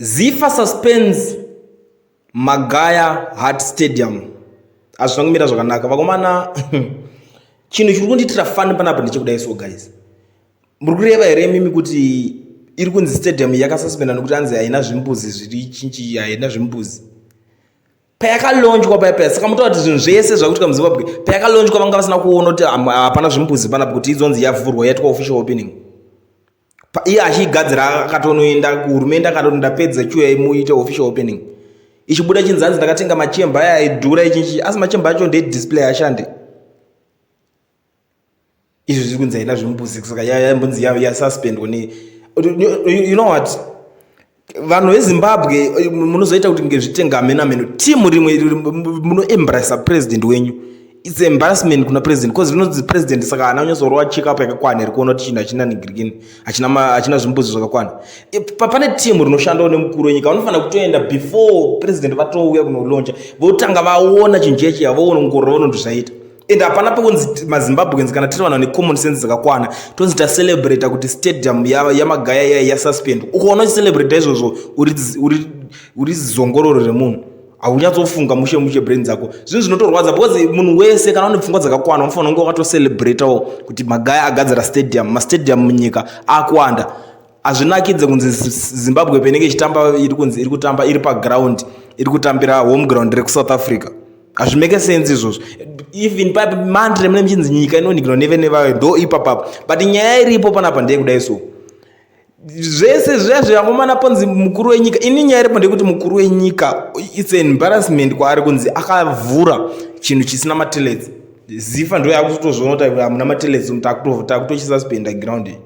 Zifa suspends Magaya Heart Stadium. Hazvina kumira zvakanaka vakomana. Chinhu chiri kundiitira fani panapa ndechekudai so guys. Muri kureva here imimi kuti iri kunzi stadium yakasuspenda nekuti hanzi haina zvimbuzi zviri chinchi, haina zvimbuzi payakalonjwa paya paya. Saka mutoona kuti zvinhu zvese zvakuitika muZimbabwe, payakalonjwa vanga vasina kuona kuti hapana zvimbuzi panapa kuti izonzi yavhurwa yaitwa official opening. Iye achiigadzira akatonoenda kuhurumende akatoti ndapedza, chiuyai muite official opening. Ichibuda chinzi hanzi ndakatenga machemba aya aidhura ichinchi, asi machemba acho ndedisplay, ashande. Izvi zviri kunzi haina zvimbuzi, saka yambonzi yasuspendwa ne, you know what, vanhu veZimbabwe munozoita kuti ngezvitenga hameno hameno. Timu rimwe munoembarasa president wenyu. It's embarrassment kuna president because rinonzi president, saka haana kunyatsorowa check up yakakwana iri kuona kuti chinhu hachina nigirikini, hachina zvimbuzi zvakakwana. Pane timu rinoshandawo nemukuru wenyika, vanofanira kutoenda before president vatouya kunolauncha, votanga vaona chinhu chechiya, voongorora, voona kuti zvaita. And hapana pekunzi maZimbabweans, kana tiri vanhu vane common sense dzakakwana, tonzi tacelebrata kuti stadium yaMagaya ya yasuspend. Ukaona uchicelebrata izvozvo, uri zongororo remunhu, haunyatsofunga mushe mushe brain dzako. Zvinhu zvinotorwadza because munhu wese kana une pfungwa dzakakwana unofanira kunge wakatocelebratawo kuti Magaya agadzira stadium. Mastadium munyika akuwanda. Hazvinakidze kunzi Zimbabwe penenge ichitamba iri kunzi iri kutamba iri paground, iri kutambira home ground rekuSouth Africa. Hazvimake sense izvozvo. Even pamandire mune muchinzi nyika inonikirwa neve nevayo ndo ipapapo. But nyaya iripo panapa ndeyekudai so, zvese zviya zvakomana ponzi mukuru wenyika, ini nyaya iripo ndeyekuti mukuru wenyika, it's an embarrassment kwaari kunzi akavhura chinhu chisina matoilets. Zifa ndo yakutozviona kuti hamuna matoilets, takutochisasuspenda ground iyi.